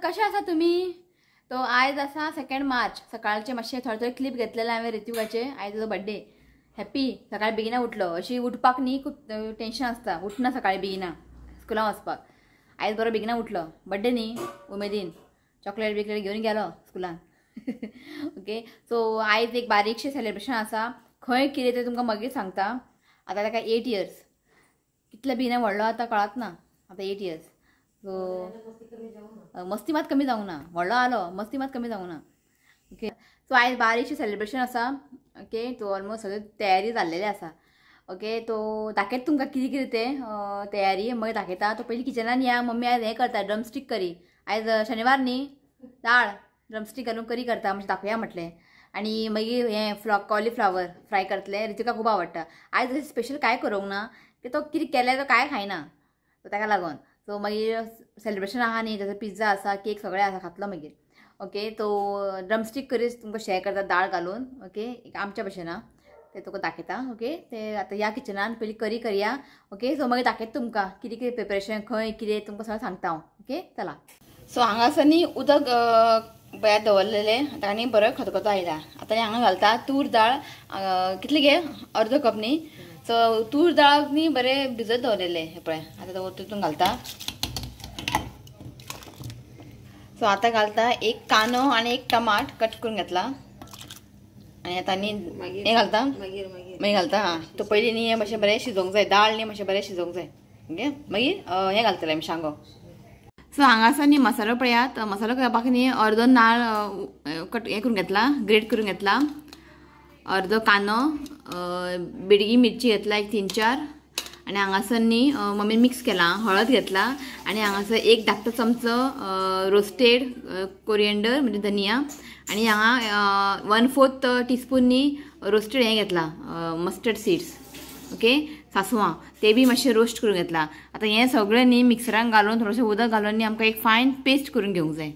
कशें आसा तुमी? तो आयज आसा 2 मार्च सकाळचे मातशें थोडे थोडे क्लिप घेतलेले हांवें ऋत्विकाचे. आयज तुजो बड्डे, हॅप्पी. सकाळी बेगिना उठलो, अशी उठपाक न्ही खूब टेंशन आसता, उठना सकाळी बेगिना स्कुलान वचपाक. आयज बरो बेगिना उठलो, बड्डे न्ही उमेदीन चॉकलेट बिकलेट घेवन गेलो स्कुलान. ओके, सो आयज एक बारीकशें सेलिब्रेशन आसा, खंय कितें तें तुमकां मागीर सांगता. आतां ताका 8 इयर्स, कितले बेगिना व्हडलो आतां कळत ना, आतां 8 इयर्स. सो मस्ती मात कमी जावंक ना, व्हडलो आलो मस्ती मात कमी जावंक ना. ओके, सो आयज बारीकशें सेलिब्रेशन आसा. ओके, तो ऑलमोस्ट सगळी तयारी जाल्लेली आसा. ओके, तो दाखयता तुमकां कितें कितें तें तयारी मागीर दाखयता. तो पयलीं किचनान या, मम्मी आयज हें करता ड्रमस्टीक करी. आयज शनिवार न्ही, दाळ ड्रमस्टीक घालून करी करता, मातशें दाखोवया म्हटलें. आनी मागीर हें कॉलीफ्लावर फ्राय करतलें, ऋतिका खूब आवडटा. आयज अशें स्पेशल कांय करूंक ना, की तो कितें केल्यार तो कांय खायना, सो ताका लागून. सो मागीर सेलिब्रेशन आहा न्ही, जसो पिझ्झा आसा, केक सगळें आसा, खातलो मागीर. ओके, तो ड्रमस्टीक करी तुमकां शेअर करता दाळ घालून. ओके, आमच्या भशेन आं, ते तुका दाखयता. ओके, ते आतां ह्या किचनान पयलीं करी करया. ओके, सो मागीर दाखयता तुमकां कितें कितें प्रिपरेशन, खंय कितें तुमकां सगळें सांगता हांव. ओके, चला. सो हांगासर न्ही उदक बऱ्या दवरलेलें, आतां आनी बरो खतखतो आयला. आतां हांगा घालता तूर दाळ, कितली गे, अर्दो कप न्ही. सो तूर दाळ न्ही बरें भिजत दवरलेलें, हें पळय आतां तितून घालता. सो आतां घालता एक कांदो आनी एक टमाट कट करून घेतला. आनी आतां न्ही हें घालता, मागीर घालता. हां, तो पयलीं न्ही हें मातशें बरें शिजोवंक जाय, दाळ न्ही मातशें बरें शिजोवंक जाय. ओके, मागीर हें घालतलें आमी शांगो. सो हांगासर न्ही मसालो पळयात, मसालो करपाक न्ही अर्दो नाळ कट हें करून घेतला, ग्रेट करून घेतला, अर्दो कांदो, बेडगी मिरची घेतला एक 3-4. आनी हांगासर न्ही मम्मीन मिक्स केला, हळद घेतला. आनी हांगासर एक धाकटो चमचो रोस्टेड कोरिएंडर म्हणजे धनिया. आनी हांगा 1/4 टीस्पून न्ही रोस्टेड हें घेतला, मस्टर्ड सीड्स. ओके, सासवां ते बी मातशें रोस्ट करून घेतला. आतां हें सगळें न्ही मिक्सरान घालून थोडेशें उदक घालून न्ही आमकां एक फायन पेस्ट करून घेवंक जाय.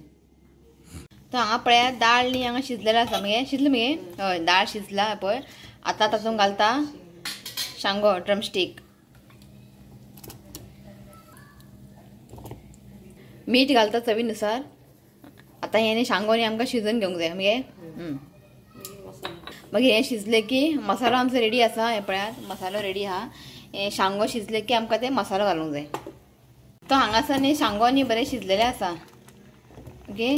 तो हांगा पळयात दाळ न्ही हांगा शिजलेलें आसा, मगे शिजलें मगे, हय दाळ शिजला पळय. आतां तातूंत घालता शांगो ड्रमस्टीक, मीठ घालता चवीनुसार. आतां हें न्ही शांगो न्ही आमकां शिजोवन घेवंक जाय मगे. मागीर हें शिजलें की मसालो आमचो रेडी आसा, हें पळयात मसालो रेडी आहा. हें शांगो शिजलें की आमकां ते मसालो घालूंक जाय. तो हांगासर न्ही शांगो न्ही बरें शिजलेलें आसा. ओके,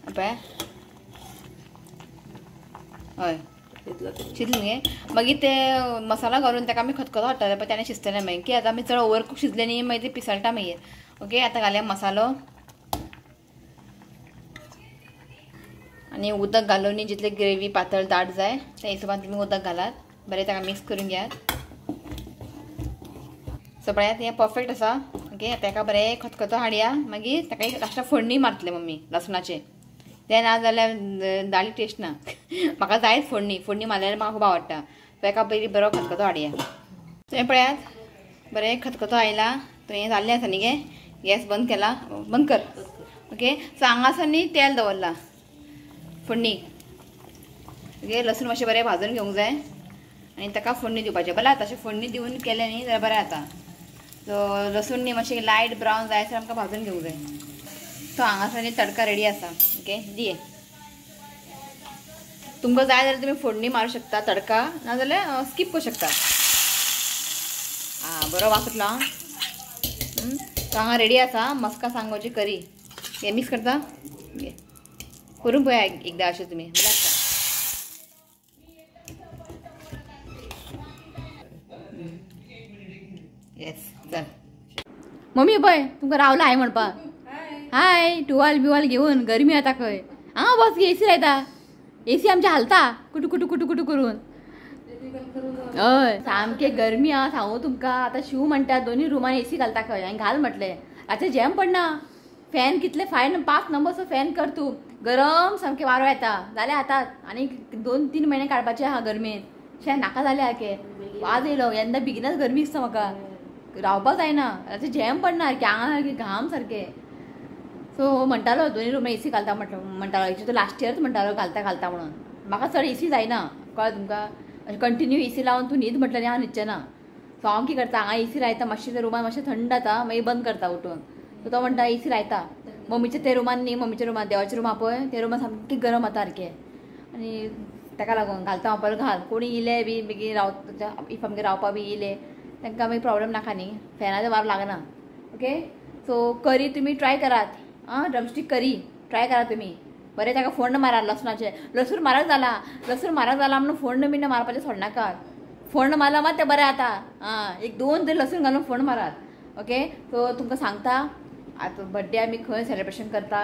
पळया, हय शिजलें मगे. मागीर ते मसालो घालून ताका आमी खतखतो हाडटले पळय, तेणें शिजतलें मागीर. की आतां आमी चड ओवरकूक शिजलें न्ही मागीर ते पिसळटा मागीर. ओके, आतां घालया मसालो आनी उदक घालून न्ही जितले ग्रेवी पातळ दाट जाय त्या हिशोबान तुमी उदक घालात, बरें ताका मिक्स करून घेयात. सो पळयात हें परफेक्ट आसा. ओके, आतां ताका बरें खतखतो हाडया, मागीर ताका एक लास्टाक फोडणी मारतलें मम्मी लसणाचें, तें ना जाल्यार दाळी टेस्ट ना. म्हाका जायच फोडणी, फोडणी मारल्यार म्हाका खूब आवडटा. ताका पयलीं बरो खतखतो हाडया. सो हें पळयात बरें खतखतो आयला, तो हें जाल्लें आसा न्ही गे, गॅस बंद केला, बंद कर. ओके, सो हांगासर न्ही तेल दवरलां फोडणी. ओके, लसूण मातशें बरें भाजून घेवंक जाय आनी ताका फोडणी दिवपाचें. बरें आतां अशें फोडणी दिवन केलें न्ही जाल्यार बरें जाता. सो लसूण न्ही मातशें लायट ब्रावन जाय सर आमकां भाजून घेवंक जाय. सो हांगासर न्ही तडका रेडी आसा. ओके, दिये तुमकां जाय जाल्यार तुमी फोडणी मारूं शकता तडका, नाजाल्यार स्कीप करूं शकता. आं, बरो वास उठला. सो हांगा रेडी आसा मस्का सांगोची करी. हे मिक्स करता, करून पळया एकदां अशें तुमी, बरें आसता. येस, चल मम्मी पळय तुमकां रावला हाय म्हणपाक. हाय, टुवाल बिवाल घेवन गरमी आतां खंय. हांगा बस गे, एसी लायता, एसी आमच्या हालता कुटू कुटू कुटू कुटू करून. हय, सामकें गरमी आहा सांगू तुमकां. आतां शिव म्हणटा दोनूय रुमान एसी घालता खंय, हांवें घाल म्हटलें. रातचें झेम पडना, फॅन कितले 5 नंबरचो फॅन कर तूं, गरम सामकें वारो येता जालें आतां. आनी 2-3 म्हयने काडपाचे आहा गरमेन, शें नाका जालें सारकें, वाज येयलो. येन्ना बेगिनच गरमी दिसता म्हाका, रावपाक जायना, रातचें झेम पडना सारकें, आंगा सारकें घाम सारकें. सो म्हणटालो दोनूय रुमान एसी घालता म्हणटालो, एक्चुअली तो लास्ट इयरच म्हणटालो घालता घालता म्हणून. म्हाका चड एसी जायना, कळ्ळें तुमकां, अशें कंटिन्यू एसी लावन तूं न्हीद म्हटल्यार हांव न्हिदचें ना. सो हांव कितें करता, हांगा एसी लायता, मातशें रुमान मातशें थंड जाता, मागीर बंद करता उठून. सो तो म्हणटा एसी लायता, मम्मीच्या ते रुमान न्ही, मम्मीच्या रुमान देवाच्या रुमा पळय ते रुमान सामकें गरम जाता सारकें. आनी ताका लागून घालता हांव परत घाल. कोणी इले बी मागीर राव if आमगेर रावपा बी इले तांकां मागीर प्रॉब्लम नाका न्ही, फॅनाचो वारो लागना. ओके सो करी तुमी ट्राय करात आं, ड्रमस्टीक करी ट्राय करात तुमी बरें. ताका फोण्ण मारात लसणाचें, लसूण म्हारग जाला, लसूण म्हारग जाला म्हणून फोण्ण बिण्ण मारपाचें सोडनाकात. फोण्ण मारला मात तें बरें जाता आं, एक दोन तरी लसूण घालून फोण्ण मारात. ओके सो तुमकां सांगता आतां बड्डे आमी खंय सेलिब्रेशन करता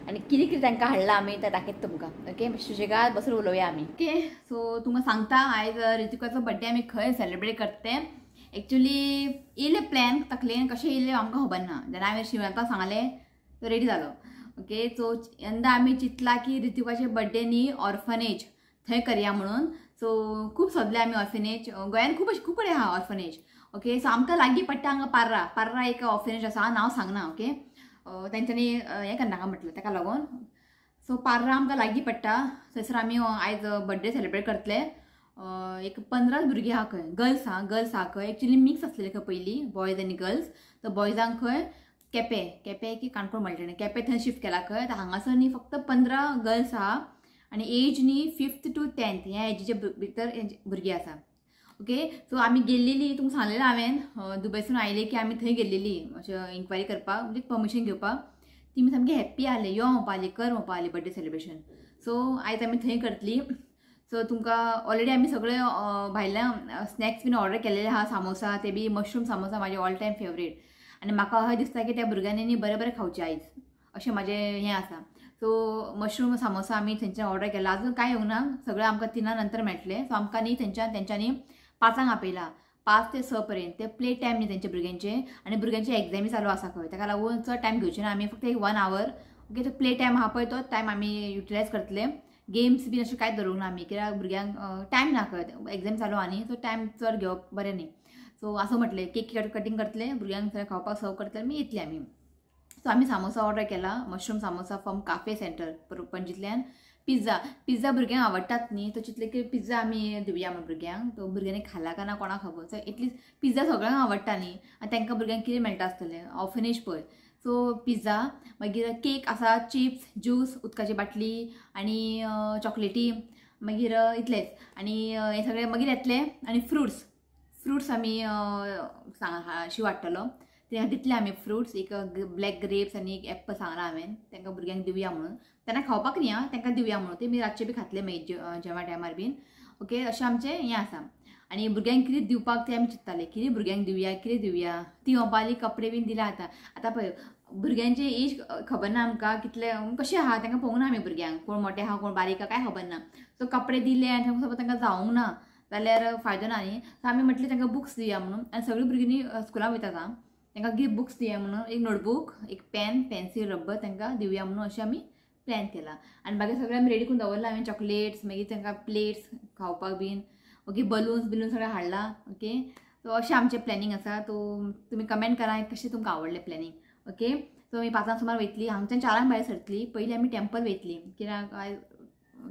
आनी कितें कितें तांकां हाडलां आमी तें दाखयता तुमकां. ओके सुशेगाद बसून उलोवया आमी. ओके सो तुमकां सांगता आयज ऋतिकाचो बड्डे आमी खंय सेलिब्रेट करता तें. एक्चुली इल्लें प्लॅन तकलेन कशें इल्लें आमकां खबर ना, जेन्ना हांवें शिवांता सांगलें तो रेडी जालो. ओके सो यंदा आमी चिंतला की ऋतिकाचे बड्डे न्ही ऑर्फनेज थंय करया म्हणून. सो खूब सोदले आमी ऑर्फनेज, गोंयान खूब अशें खूब कडेन आहा ऑर्फनेज. ओके सो आमकां लागीं पडटा हांगा पार्रा, पार्रा एक ऑर्फनेज आसा, नांव सांगना. ओके तेंच्यांनी हें करनाका म्हटलें ताका लागून. सो पार्रा आमकां लागीं पडटा, थंयसर आमी आयज बड्डे सेलिब्रेट करतले. एक 15 भुरगीं आहा खंय, गर्ल्स आहा, गर्ल्स आहा खंय. एक्चुली मिक्स आसलेले खंय पयलीं बॉयज आनी गर्ल्स. तर बॉयजांक खंय केपें, केपें की काणकोण म्हणलें, केपें थंय शिफ्ट केला खंय. तर हांगासर न्ही फक्त 15 गर्ल्स आहा आनी एज न्ही 5th to 10th ह्या एजीच्या भितर भुरगीं आसा. ओके सो आमी गेल्लेली, तुमकां सांगलेलें हांवें दुबयसून आयले की आमी थंय गेल्लेली अशें इन्क्वायरी करपाक, म्हणजे परमिशन घेवपाक. ती सामकी हॅप्पी आहले, यो म्हणपा कर म्हणपा आहली बड्डे सेलिब्रेशन. सो आयज आमी थंय करतली. सो तुमकां ऑलरेडी आमी सगळे भायल्यान स्नॅक्स बीन ऑर्डर केलेले आहा, सामोसा ते बी मशरूम सामोसा म्हाजे ऑल टायम फेवरेट. आनी म्हाका अशें दिसता की त्या भुरग्यांनी न्ही बरें बरें खावचें आयज, अशें म्हाजें हें आसा. सो मशरूम सामोसा आमी थंयच्यान ऑर्डर केला, अजून कांय येवंक ना, सगळें आमकां 3 नंतर मेळटलें. सो आमकां न्ही तेंच्यांनी 5 आपयला, 5 ते 6 पर्यंत ते प्ले टायम न्ही तेंच्या भुरग्यांचे, आनी भुरग्यांचे एग्जामी चालू आसा खंय, ताका लागून चड टायम घेवचे ना आमी, फक्त एक 1 our. Okay तो प्ले टायम आहा पळय तो टायम आमी युटिलायज करतले. गेम्स बीन अशें कांय दवरूंक ना आमी, कित्याक भुरग्यांक टायम ना खंय, एग्जाम चालू आहा न्ही, सो टायम चड घेवप बरें न्ही. सो आसूं म्हटलें केक कटींग करतले, भुरग्यांक सगळें खावपाक सर्व करतले, मागीर येतली आमी. सो आमी सामोसा ऑर्डर केला, mushroom samosa from cafe centre पणजींतल्यान. Pizza, pizza भुरग्यांक आवडटात न्ही, तो चिंतलें की पिझ्झा आमी दिवया म्हण भुरग्यांक. तो भुरग्यांनी खाला काय ना कोणाक खबर, सो एटलिस्ट पिझ्झा सगळ्यांक आवडटा न्ही, आनी तांकां भुरग्यांक कितें मेळटा आसतलें ऑर्फनेज पळय. सो पिझ्झा, मागीर केक आसा, चिप्स, ज्यूस, उदकाची बाटली आनी चॉकलेटी, मागीर इतलेंच. आनी हें सगळें मागीर येतलें. आनी फ्रुट्स, फ्रुट्स आमी सांग वाडटलो ते दितले आमी फ्रुट्स, एक ब्लॅक ग्रेप्स आनी एक एप्पल सांगलां हांवें तांकां भुरग्यांक दिवया म्हणून, तेन्ना खावपाक न्ही आं, तांकां दिवया म्हणून, ते मी रातचे बी खातले मागीर जेवणा टायमार बीन. ओके अशें आमचें हें आसा. आनी भुरग्यांक कितें दिवपाक तें आमी चिंत्ताले, कितें भुरग्यांक दिवया कितें दिवया. ती म्हणपाली कपडे बीन दिले आतां. आतां पळय भुरग्यांची एज खबर ना आमकां कितले कशें आहा, तांकां पळोवंक ना आमी भुरग्यांक, कोण मोटे आहा कोण बारीक आहा कांय खबर ना. सो कपडे दिले आनी समज तांकां जावंक ना जाल्यार फायदो ना न्ही. सो आमी म्हटलें तांकां बुक्स दिवया म्हणून, आनी सगळीं भुरगीं स्कुलाक वयतात आं, तांकां गिफ्ट बुक्स दिवया म्हणून, एक नोटबूक, एक पेन, पेन्सील, रबर तांकां दिवया म्हणून अशें आमी प्लॅन केला. आनी बाकी सगळें आमी रेडी करून दवरलां हांवें, चॉकलेट्स, मागीर तांकां प्लेट्स खावपाक बीन, ओके बलून्स बिलून सगळें हाडलां. ओके सो अशें आमचें प्लॅनिंग आसा. सो तुमी कमेंट करा कशें तुमकां आवडलें प्लॅनिंग. ओके सो आमी 5 सुमार वयतली, हांगच्यान 4 भायर सरतली. पयलीं आमी टेम्पल वयतली, कित्याक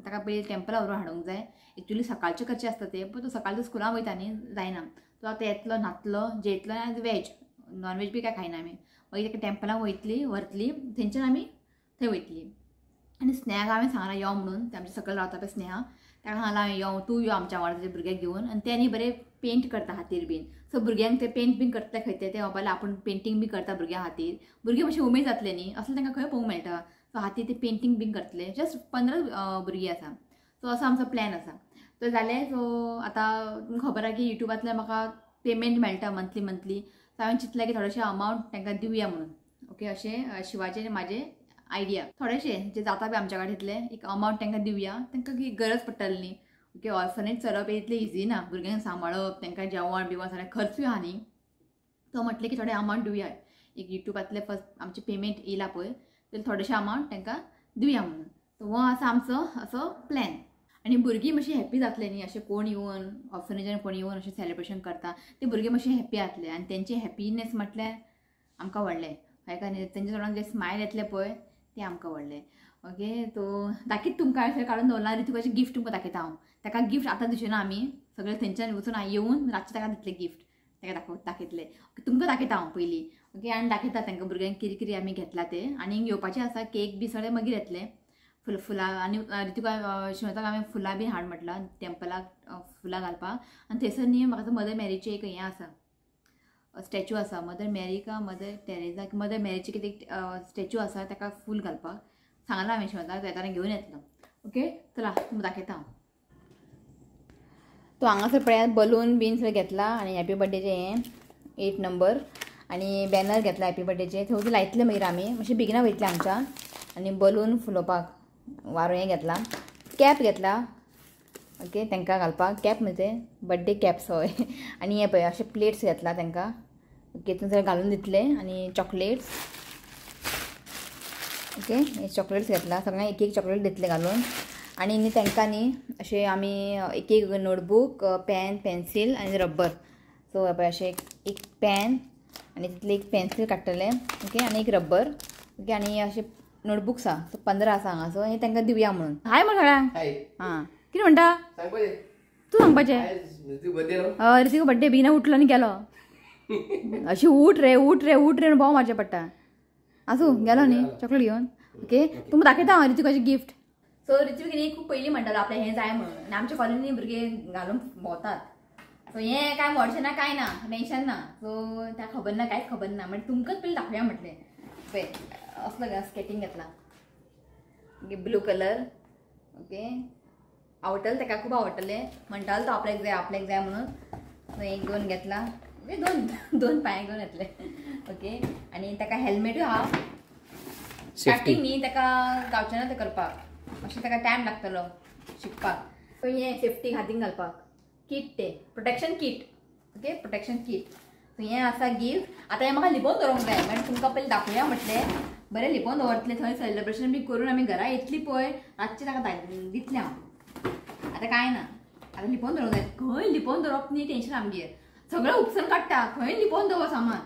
ताका पयलीं टेम्पला व्हरून हाडूंक जाय. एक्चुली सकाळचें करचें आसता तें, पूण तो सकाळचो स्कुलान वयता न्ही, जायना. तो आतां येतलो, न्हातलो, जेयतलो, आनी वेज नॉन वेज बी काय खायना आमी. मागीर ताका टेम्पलान वयतली, व्हरतली, थंयच्यान आमी थंय वयतली. आनी स्नेहाक हांवें सांगलां यो म्हणून, ते आमच्या सकयल रावता पळय स्नेहा, ताका सांगलां हांवें यो तूं यो आमच्या वांगडा तुज्या भुरग्याक घेवन. आनी तें न्ही बरें पेंट करता हातीर बीन, सो भुरग्यांक ते पेंट बीन करता खंय ते म्हणपाक आपूण पेंटींग बी करता भुरग्यां खातीर, भुरगीं मातशें उमेद जातलें न्ही, असलें तांकां खंय पळोवंक मेळटा. सो हातीर ते पेंटींग बीन करतले, जस्ट 15 भुरगीं आसा. सो असो आमचो प्लॅन आसा. तो जालें. सो आतां तुमकां खबर आहा की युट्यूबांतल्यान म्हाका पेमेंट मेळटा मंथली मंथली, सो हांवें चिंतलें की थोडेशें अमावंट तांकां दिवया म्हणून. ओके अशें शिवाचें आनी म्हाजें आयडिया, थोडेशें जे जाता पळय आमच्या कडेन तितलें एक अमावंट तांकां दिवया, तांकां गरज पडटली न्ही. ओके ऑर्फनेज चलोवप इतलें इजी ना, भुरग्यांक सांबाळप, तांकां जेवण बिवण सगळें खर्चूय आहा न्ही. तो म्हटलें की थोडें अमावंट दिवया, एक युट्यूबांतलें फर्स्ट आमचें पेमेंट येयला पळय, जाल्यार थोडेशें अमावंट तांकां दिवया म्हणून. सो हो आसा आमचो असो प्लॅन. आनी भुरगीं मातशीं हॅप्पी जातलें न्ही, अशें कोण येवन ऑर्फनेजान कोण येवन अशें सेलिब्रेशन करता ते भुरगे मातशे हॅप्पी जातले, आनी तेंचे हॅप्पीनेस म्हटल्यार आमकां व्हडलें हय काय न्ही, तेंच्या तोंडान जें स्मायल येतलें पळय तें आमकां व्हडलें. ओके तो दाखयत तुमकां अशें काडून दवरलां. ऋतिकाचें गिफ्ट तुमकां दाखयता हांव, ताका गिफ्ट आतां दिवचें ना आमी, सगळें थंयच्यान वचून येवन रातचें ताका दितलें गिफ्ट, ताका दाखयतले तुमकां दाखयता हांव पयलीं. ओके आनी दाखयता तांकां भुरग्यांक कितें कितें आमी घेतला ते. आनी येवपाचें आसा केक बी सगळें मागीर येतलें. फुलां आनी ऋतिका शिवताक हांवें फुलां बी हाड म्हटलां टेम्पलाक फुलां घालपाक. आनी थंयसर न्ही म्हाका मदर मॅरीचें एक हें आसा, स्टॅच्यू आसा, मदर मॅरी का मदर टेरेजा मदर मॅरीचें कितें स्टॅच्यू आसा ताका फूल घालपाक सांगलां हांवें शिवताक, तेका घेवन येतलो. ओके चला तुमकां दाखयता हांव. तो हांगासर पळयात बलून बीन सगळें घेतला आनी हॅपी बड्डेचें हें 8 नंबर आनी बॅनर घेतला हॅपी बड्डेचें, थंय लायतले मागीर आमी मातशें बेगिना वयतले आमच्या. आनी बलून फुलोवपाक वारो हें घेतला, कॅप घेतला. ओके तांकां घालपाक कॅप म्हणजे बड्डे कॅप्स हय. आनी हें पळय अशे प्लेट्स घेतला तांकां. ओके तितून सगळें घालून दितले. आनी चॉकलेट्स. ओके हे चॉकलेट्स घेतला, सगळ्यांक एक एक चॉकलेट दितले घालून. आनी न्ही तांकां न्ही अशें आमी एक एक नोटबूक, पेन, पेन्सील आनी रब्बर. सो पळय अशें एक पेन आनी तितले एक पेन्सील काडटले. ओके आनी एक रब्बर. ओके आनी अशें नोटबुक्स आसा, सो 15 आसा हांगा. सो हें तांकां दिवया म्हणून. हाय म्हण सगळ्यांक. आं कितें म्हणटा तूं सांगपाचें? हय ऋतिक बड्डे बेगिना उठलो आनी गेलो. अशी उठ रे उठ रे उठ रे भोव मारचें पडटा. आसूं गेलो न्ही चॉकलेट घेवन. ओके तुमकां दाखयता हांव ऋतिकाचें गिफ्ट. सो ऋतिक न्ही खूब पयलीं म्हणटालो आपल्याक हें जाय म्हणून, आनी आमच्या कॉलनी भुरगे घालून भोंवतात. सो हें कांय व्हडशें ना, कांय ना, टेंशन ना. सो ताका खबर ना, कांयच खबर ना, म्हणजे तुमकांच पयलीं दाखोवया म्हटलें. पळय असलो स्केटींग घेतला, ब्लू कलर. ओके आवडटलें ताका, खूब आवडटलें म्हणटालो तो आपल्याक जाय आपल्याक जाय म्हणून. सो एक दोन घेतला, दोन दोन पांय घेवन येतले. ओके आनी ताका हेल्मेटूय आहा. स्टार्टींग न्ही ताका गावचें ना तें करपाक, मातशें ताका टायम लागतलो शिकपाक. सो हें सेफ्टी हातीन घालपाक किट, तें protection kit. Okay protection kit. So हें आसा गिफ्ट. आतां हें म्हाका लिपोवन दवरूंक जाय, म्हणजे तुमकां पयलीं दाखोवया म्हटलें. बरें लिपोवन दवरतलें, थंय सेलिब्रेशन बी करून आमी घरा येतली पळय रातचें ताका दितलें हांव. आतां कांय ना, आतां लिपोवन दवरूंक जाय. खंय लिपोवन दवरप न्ही टेंशन आमगेर, सगळें उपसन काडटा, खंय लिपोवन दवर सामान.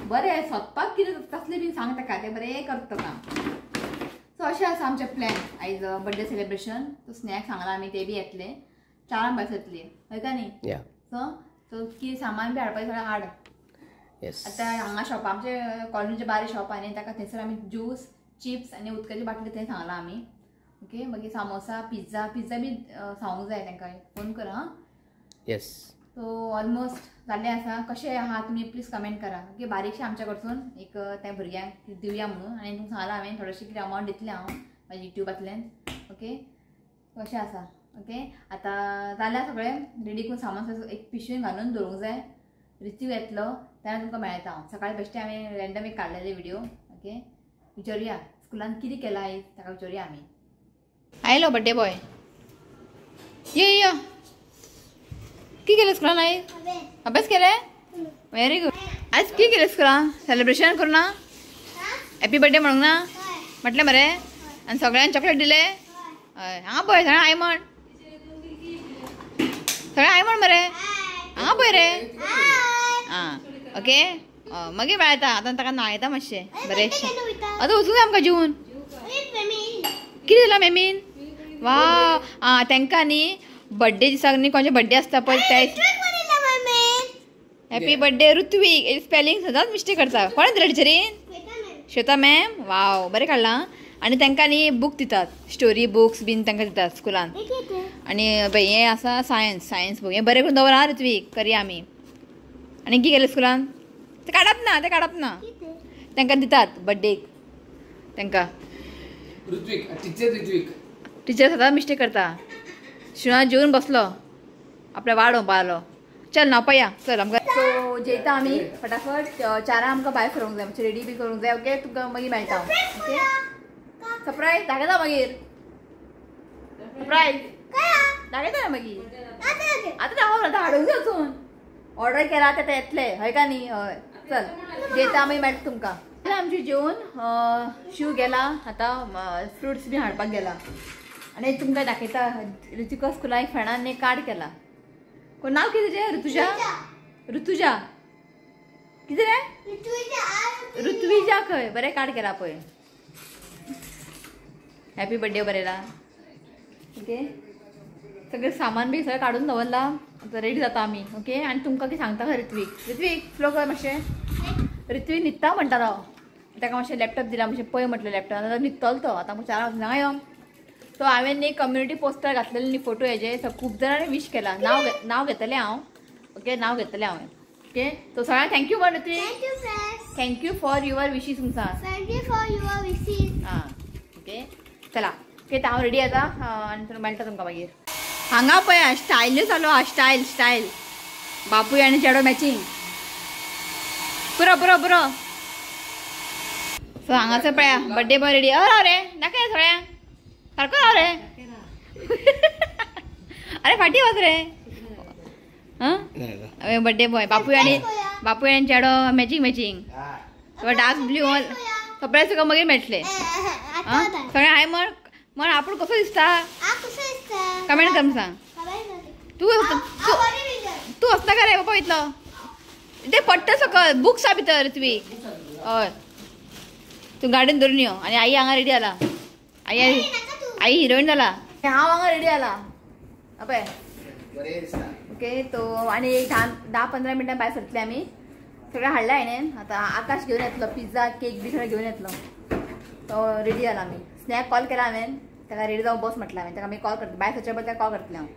बरें सोदपाक कितें तसलें बीन सांग ताका, तें बरें करता काम. सो अशें आसा आमचें प्लॅन आयज बड्डे सेलिब्रेशन. सो स्नॅक्स सांगलां आमी, ते बी येतले 4 भायर येतली हय का न्ही. सो सो कितें सामान बी हाडपाचें सगळें हाड. आतां हांगा शॉप आमचे कॉलनीचे बारीक शॉप आनी ताका थंयसर आमी ज्यूस, चिप्स आनी उदकाची बाटली थंय सांगलां आमी. ओके मागीर सामोसा, पिझ्झा, पिझ्झा बी सांगूंक जाय तांकां, फोन कर. हां येस. सो ऑलमोस्ट जाल्लें आसा. कशें आहा तुमी प्लीज कमेंट करा. ओके बारीकशें आमच्या कडसून एक त्या भुरग्यांक दिवया म्हणून. आनी तुमकां सांगलां हांवें थोडेशें कितें अमावंट दितलें हांव म्हाज्या युट्यूबांतल्यान. ओके कशें आसा. ओके आतां जाल्यार सगळें रेडी करून सामान एक पिशवेन घालून दवरूंक जाय. ऋतिक येतलो तेन्ना तुमकां मेळटा हांव. सकाळी बेश्टे हांवें रॅन्डम एक काडलेले व्हिडियो. ओके विचारुया स्कुलान कितें केलां आयज, ताका विचारुया आमी. आयलो बड्डे बॉय, यो यो. कितें केलें स्कुलान आयज? अभ्यास केले? Very good. आयज कितें केलें स्कुलान? सेलिब्रेशन करूं ना? हॅपी बड्डे म्हणूंक ना म्हटलें मरे? आनी सगळ्यांक चॉकलेट दिले? हय. हांगा पळय सगळ्यांक हाय म्हण, सगळें हाय म्हण मरे, हांगा पळय रे. आं ओके मागीर मेळटा. आतां ताका न्हायता मातशें बरें. आतां वचूंक जाय आमकां जेवन. कितें दिलां मॅमीन? वा आं तांकां न्ही बड्डे दिसाक न्ही कोणाचे बड्डे आसता पळय ते हॅपी बड्डे ऋत्वीक. स्पेलिंग सदांच मिस्टेक करता. कोणें दिलें टिचरीन? श्वेता मॅम. वाव बरें काडलां. आनी तांकां न्ही बूक दितात, स्टोरी बुक्स बीन तांकां दितात स्कुलान. आनी पळय हें आसा सायन्स, सायन्स बूक. हें बरें करून दवर आं ऋत्वीक, करया आमी. आनी कितें केलें स्कुलान? तें काडप ना, तें काडप ना. तांकां दितात बड्डेक तांकां. ऋत्वीक टिचर, ऋत्वीक टिचर सदांच मिस्टेक करता. शिणा जेवन बसलो आपल्या वाडो पालो. चल न्हांवपा या चल आमकां. सो जेयता आमी फटाफट. 4 आमकां भायर सरूंक जाय, मातशें रेडी बी करूंक जाय. ओके तुमकां मागीर मेळटा. ओके सरप्रायज दाखयता मागीर, सरप्रायज दाखयता ना मागीर. आतां दाखोवप ना, आतां हाडूंक जाय वचून. ऑर्डर केला आतां येतले हय का न्ही? हय चल जेयता आमी, मेळटा तुमकां. आमची जेवन शिव गेला आतां फ्रुट्स बी हाडपाक गेला. आनी तुमकां दाखयता ऋतिका स्कुलान एक फ्रेंडान एक कार्ड केला. कोण नांव कितें तुजें? ऋतुजा. ऋतुजा कितें रे? ऋत्विजा खंय बरें कार्ड केला पळय. हॅपी बर्थडे बरयला. ओके सगळें सामान बी सगळें काडून दवरला. आतां रेडी जाता आमी. ओके आनी तुमकां कितें सांगता खंय ऋत्वीक. ऋत्वीक फ्लो कर मातशें. ऋत्वीक न्हिदता म्हणटा राव. ताका मातशें लॅपटॉप दिला मातशें पळय म्हटलें लॅपटॉप. आतां न्हिदतलो तो. आतां 4 वाजता यो. सो हांवें न्ही कम्युनिटी पोस्टर घातलेलें न्ही फोटो हेजे. सो खूब जाणांनी विश केला. नांव घेतलें हांव. ओके नांव घेतलें हांवें. ओके सो सगळ्यांक thank you म्हण Ritwik. Thank you for your wishes तुमचा. Thank you for your wishes. हां ओके चला. ओके हांव रेडी जाता आनी मेळटा तुमकां मागीर. हांगा पळय स्टायल चालू आहा. स्टायल स्टायल बापूय आनी चेडो मॅचिंग. पुरो पुरो पुरो. सो हांगासर पळया बड्डे बॉय रेडी. अरे रे नाका सगळ्यांक सारको राव रे. अरे फाटी वच रे. हां बड्डे बॉय बापूय आनी चेडो मॅचिंग मॅचिंग. डार्क ब्ल्यू सगळे तुका मागीर मेळटले. सगळे हाय म्हण म्हण आपूण कसो दिसता कमेंट कर सांग. तूं तूं हसता काय रे बाबा इतलो ते पडटा सकल बुक्स आहा भितर ऋत्वीक. हय तूं गार्डन धरून यो. आनी आई हांगा रेडी जाला. आई आई हिरोईन जाला. हांव हांगा रेडी जाला पळय. ओके तो आनी एक 10-15 मिनटां भायर सरतले आमी. सगळें हाडलें हांवें. आतां आकाश घेवन येतलो पिझ्झा केक बी सगळें घेवन येतलो. तो रेडी जाला आमी. स्नॅक कॉल केला हांवें ताका. रेडी जावन बस म्हटलें हांवें ताका. मागीर कॉल करता भायर सरच्या पयलीं ताका कॉल करतलें हांव.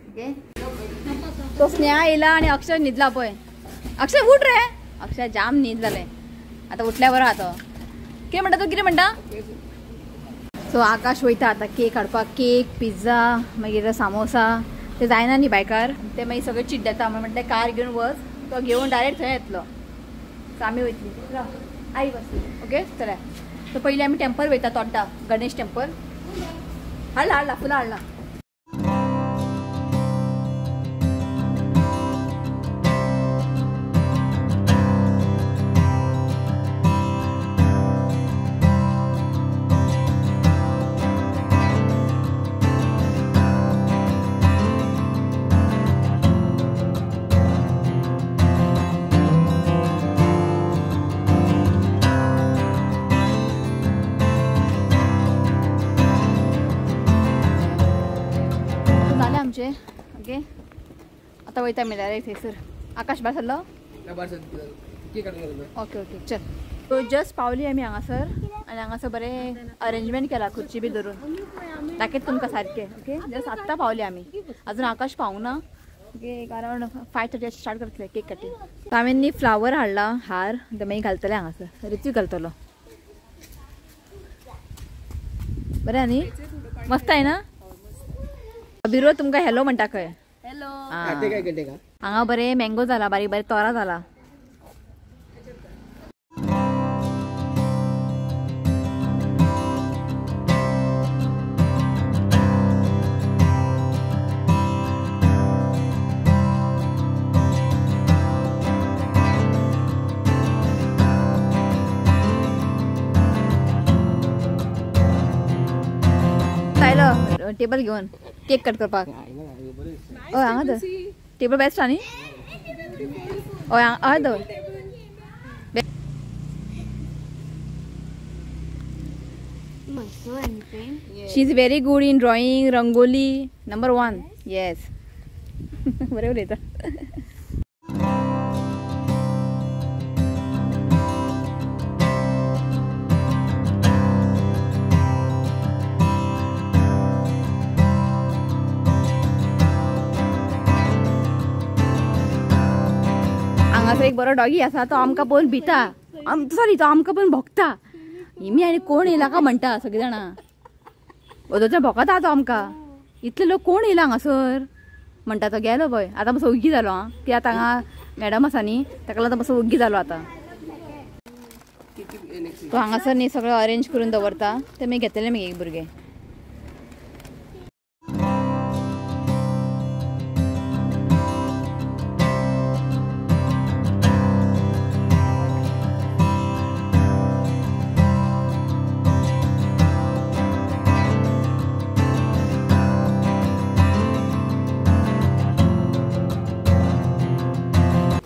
ओके तो स्नेहा येयला आनी अक्षय न्हिदला पळय. अक्षय उठ रे. अक्षय जाम न्हीद जालें आतां. उठल्या बरो आहा तो. कितें म्हणटा तूं कितें म्हणटा? सो आकाश वयता आतां केक हाडपाक. केक पिझ्झा मागीर सामोसा ते जायना न्ही बायकार. ते मागीर सगळें चिड्डता. म्हणून म्हटलें कार घेवन वच. तो घेवन डायरेक्ट थंय येतलो. सो आमी वयतली. आई बस. ओके चला. सो पयलीं आमी टेम्पल वयता. तोड्डा गणेश टेम्पल. हाडला हाडला फुलां हाडला. ओके आता वयता आमी डायरेक्ट थंयसर. आकाश भायर सरलो? ओके ओके चल. सो जस्ट पावली आमी हांगासर आनी हांगासर बरें अरेंजमेंट केला खुर्ची बी धरून. दाखयत तुमकां सारकें. ओके जस्ट आत्तां पावली आमी. अजून आकाश पावूंक ना. ओके कारण 5:30 स्टार्ट करतले केक कटींग. हांवें न्ही फ्लावर हाडला हार. ते मागीर घालतले हांगासर. ऋत्वीक घालतलो. बरें न्ही मस्त आहे ना. बिरो तुमकां हॅलो म्हणटा खंय. हॅलो हांगा बरें मँगो जाला बारीक बारीक तोरा जाला. टेबल घेवन केक कट करपाक. हय हांगा तर टेबल बेस्ट न्ही. हय हय दवर. She is very good in drawing rangoli number 1. Yes बरें उलयता. हांगासर एक बरो डॉगी आसा. तो आमकां पळोवन भिता. सॉरी तो आमकां पळोवन भोंकता. हेमी आनी कोण येयला काय म्हणटा सगळीं जाणां. ओदोच्या भोंकता तो आमकां. इतले लोक कोण येयला हांगासर म्हणटा तो. गेलो पळय आतां मातसो ओग्गी जालो. आं की आतां हांगा मॅडम आसा न्ही ताका लागून मातसो ओग्गी जालो आतां. तो हांगासर न्ही सगळें अरेंज करून दवरता. ते मागीर घेतले मागीर एक भुरगें.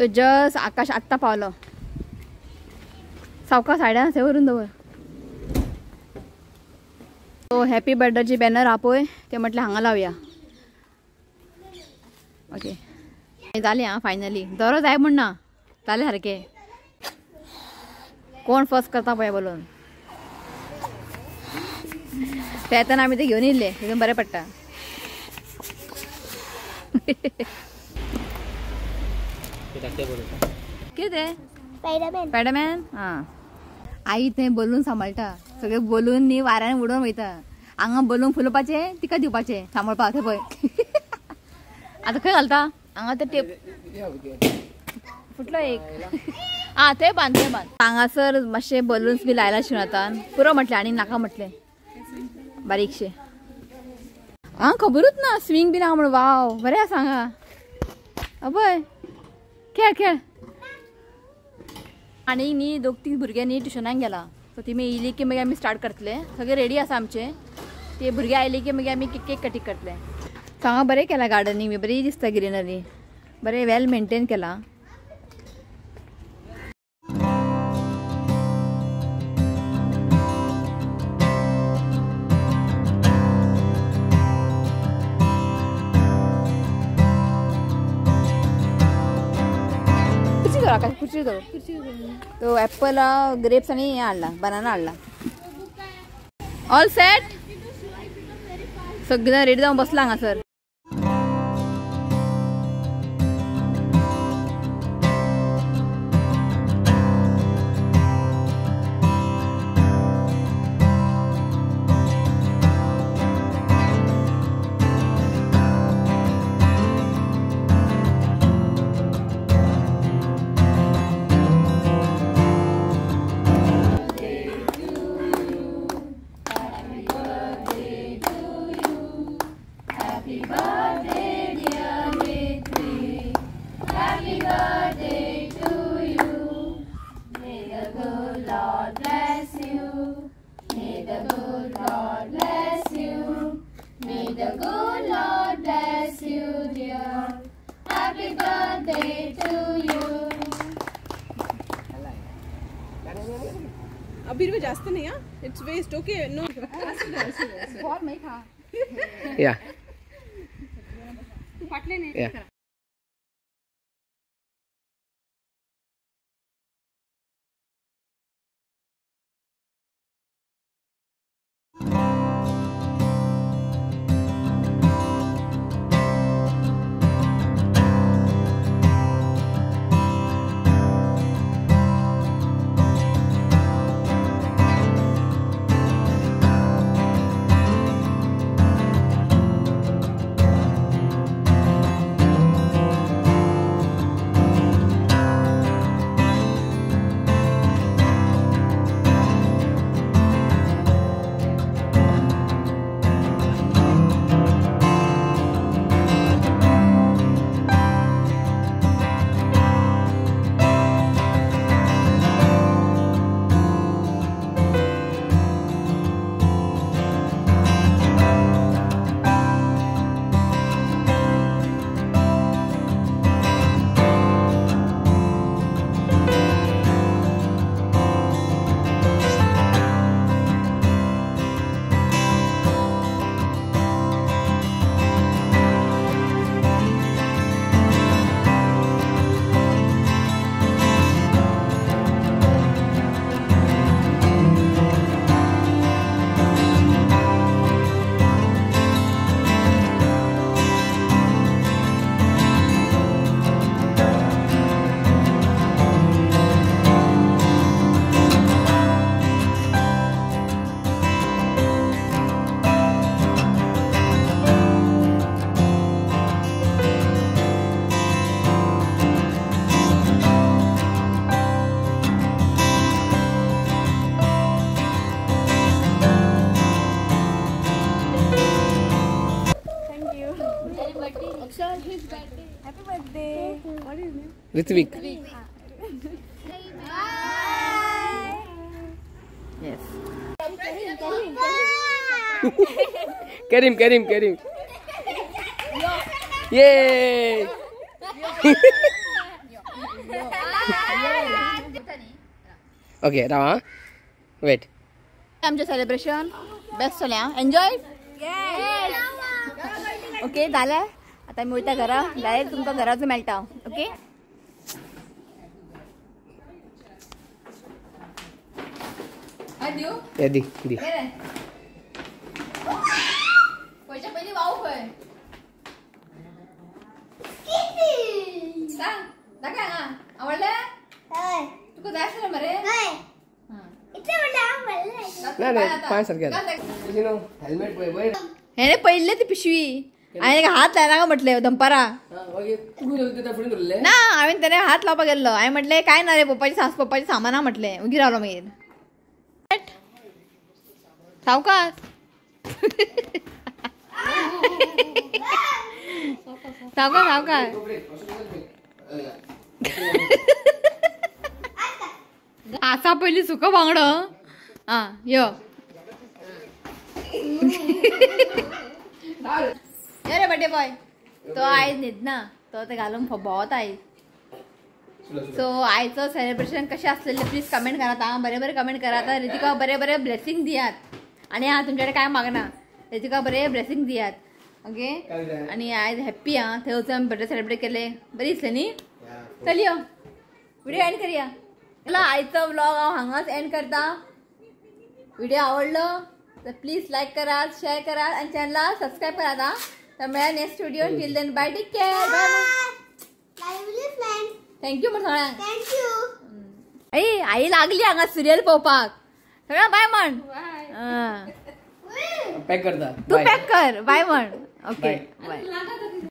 तो जस्ट आकाश आत्ता पावलो. सावका सायडान थंय व्हरून दवर. तो हॅपी बर्थडेची बॅनर आहा पळय ते म्हटलें हांगा लावया. ओके जालें आं फायनली दोरो जाय म्हण ना जालें सारकें. कोण फर्स्ट करता पळय बलून ते येतना आमी ते घेवन येयल्ले तितून बरें पडटा. कितें तें स्पायडरमॅन. आं आई तें बलून सांबाळटा सगळे बलून न्ही वाऱ्यान उडोवन वयता. हांगा बलून फुलोवपाचें तिका दिवपाचें सांबाळपाक. थंय पळय आतां खंय घालता हांगा ते टेप फुटलो एक. आं थंय बांद थंय बांद. हांगासर मातशे बलून्स बी लायला शिवन आतां पुरो म्हटलें आनी नाका म्हटलें बारीकशे. हांगा खबरूच ना स्विंग बीन आहा म्हणून. वाव बरें आसा हांगा. अबय खेळ खेळ. आनी न्ही दोग तीन भुरगे न्ही ट्युशनाक गेला सो ती मागीर येयली की मागीर आमी स्टार्ट करतले. सगळे रेडी आसा आमचे. ते भुरगे आयले की मागीर आमी केक कटींग करतले. सो हांगा बरें केलां गार्डनिंग बी बरी दिसता ग्रिनरी बरें वेल मेंटेन केलां. खुर्ची धर तो ॲपल ग्रेप्स आणि हे हाडला बनाना हाडला. ऑल सेट सगळें रेडी जावन बसला हांगासर. अभी जास्त नहीं हाँ it's waste. Okay no या फाटले नाही. Ritvik. Yes. Karim, Karim, Karim. Yay! Okay, now wait. आमचे सेलिब्रेशन बेस्ट चले. एन्जॉय. येस. ओके झालं. आता मी वयता घरा, डायरेक्ट तुमकां घराचो मेळटा. ओके दी दी पयच्या पयलीं वाव खंय सांग दाखय. हांगा आवडलें तुका जाय आसलें मरे. ना ना पांय सारकें हेल्मेट पळय पळय. हेणे पयले ती पिशवी हांवें हात लायना म्हटलें दनपारा ना, हांवें तेणे हात लावपाक गेल्लो. हांवें म्हटलें काय ना रे पप्पाचे पप्पाचे सामाना म्हटलें. उगी रावलो मागीर सावकाश सावकाश सावकाश. आसा पयलीं सुको बांगडो. आं यो यो रे बड्डे बॉय. तो आयज न्हिदना, तो ते घालून भोंवता आयज. सो आयचो सेलिब्रेशन कशें आसलेलें प्लीज कमेंट करात. आं बरें बरें कमेंट करात. रितिका बरें बरें ब्लेसिंग दियात. आनी हांव तुमचे कडेन काय मागना, रितिका बरें ब्लेसिंग दियात. ओके आनी आयज हॅप्पी. आं थंय वचून आमी बर्थडे सेलिब्रेट केले, बरी दिसलें न्ही. चल यो व्हिडिओ एंड करया. चला आयचो व्लॉग हांव हांगाच एंड करता. व्हिडिओ आवडलो तर प्लीज लायक करात, शेअर करात आनी चॅनला सबस्क्रायब करात. आं तर मेळ्या next video. Till then bye, take care, bye. Thank you म्हण सगळ्यांक. Thank you. आई आई लागली हांगा सिरियल पळोवपाक. सगळ्यांक बाय म्हण. पॅक करता तूं पॅक कर, बाय म्हण. Okay bye.